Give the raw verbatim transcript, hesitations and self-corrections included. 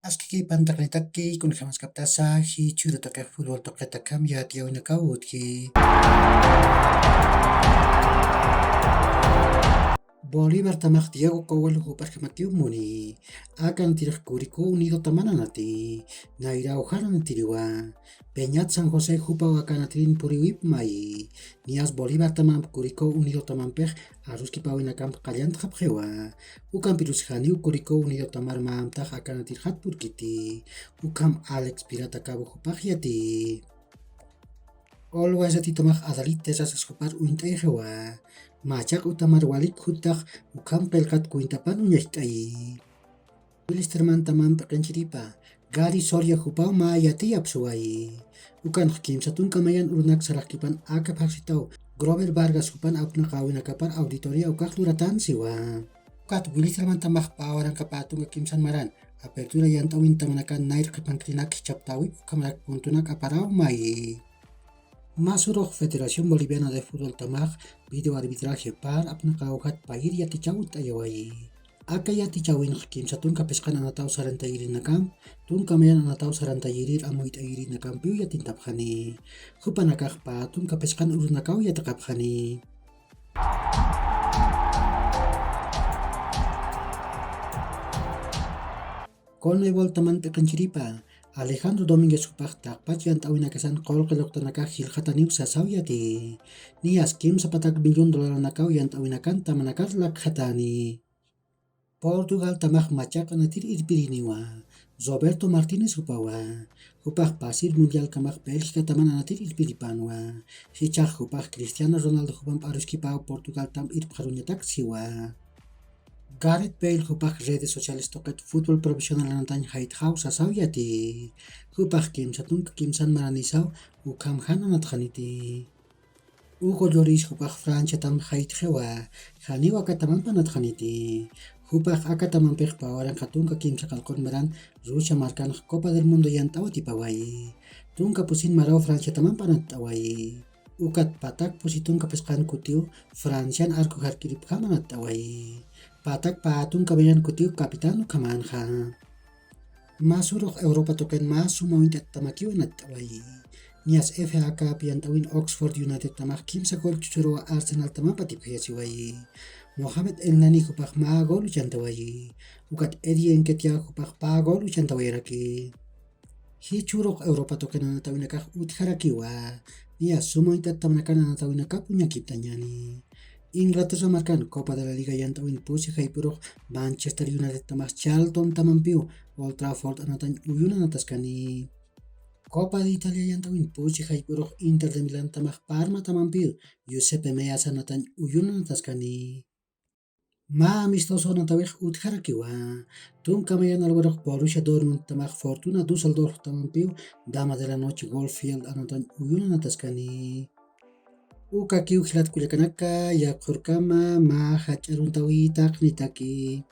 Askiki pantaqnitaki, kunjamaskaptasa jichhürutaki futbol tuqitakham yatiyäwinakaw utji. Bolívar tamax Diego Cowell jup'arjamatiw muni. Akanatirax Curicó Unido tamananati. Nayraw jaranatiriwa. Peñat San José jupaw akanatirin puriwip mayi. Niyas Bolívar tamamp Curicó Unido tamampix aruskipawinakamp qallantxapxiwa. Ukampirus janiw Curicó Unido tamar mamtax akanatirxat purkiti. Ukham Alex Pirata Cabo jupax yati. Olwasatitamax Adalid Terrazas jupar uñt'ayxiwa. Machaq utamar walik juttax ukham qillqat cuentapan uñacht'ayi. Wilsterman tamamp p'iqinchiripa, Gary Soria jupaw mä yatiyapsuwayi. Ukanx kimsa tunka mayan urunak saraxkipan aka phaxsitaw Grover Vargas jupan apnaqäwinakapar auditoría ukax luratansiwa. Ukat Wilsterman tamax pä waranqa pä tunka kimsan maran apertura yant'äwin tamanakan nayr qhipankirinak jichhaptäwip ukhamarak puntunak aparaw mayi. Mä surux Federación Boliviana de Fútbol tamax video arbitraje par apnaqäwjat payir yatichäw uñt'ayawayi. Aka yatichäwinx kimsa tunka phisqan anataw sarantayirinakamp, tunka mayan anataw sarantayirir amuyt'ayirinakampiw yatintapxani. Jupanakax pä tunka phisqan urunakaw yatiqapxani. Conmebol taman p'iqinchiripa, Alejandro Domínguez jupax taqpach yant'äwinakasan qullqi luqtanakax jilxataniw sasaw yati. Niyas kimsa patak millón dolaranakaw yant'äwinakan tamanakar lakxatani. Portugal tamax machaq anatir irpiriniwa, Roberto Martínez jupawa. Jupax pasir mundialkamax Bélgica taman anatir irpiripanwa. Jichhax jupax Cristiano Ronaldo jupamp aruskipaw Portugal tamp irpxaruñatak siwa. Gareth Bale jupax redes sociales tuqit fútbol profesional anatañ jaytxaw sasaw yati. Jupax kimsa tunka kimsan maranisaw ukham jan anatxaniti. Hugo Lloris jupax Francia tamp jaytxiwa, janiw aka tamamp anatxaniti. Jupax aka tamampix pä waranqa tunka kimsa qallqun maran Rusia markanx Copa del Mundo yant'awatipawayi. Tunka pusin maraw Francia tamamp anatt'awayi. Ukat patak pusi tunka phisqan kutiw Francian arco jarkiripjam anatt'awayi. Patak pä tunka mayan kutiw capitán ukhamanxa. Mä surux Europa tuqin mä suma uñt'at tamakiw anatt'awayi. Niyas F A Cup yant'äwin Oxford United tamax kimsa gol chuchuruwa Arsenal tamamp atipjayasiwayi. Mohamed Elneny jupax mä gol uchantawayi. Ukat Eddie Nketiah jupax pä gol uchantawayaraki. Jichhürux Europa tuqin anatawinakax utjarakiwa. Niyas suma uñt'at tamanakan anatawinakap uñakiptañäni. Inglaterra markan Copa de la Liga yant'äwin pusi jayp'urux Manchester United tamax Charlton tamampiw Old Trafford anatañ uyun anataskani. Copa de Italia yant'äwin pusi jayp'urux Inter de Milán tamax Parma tamampiw Giuseppe Meazza anatañ uyun anataskani. Mä amistoso anatawix utjarakiwa. Tunka mayan alwarux Borussia Dortmund tamax Fortuna Düsseldorf tamampiw Dama de la Noche Goldfield anatañ uyun anataskani. Ukakiw jilat kullakanaka, yaqhurkama mä jach'a aruntawi taqnitaki.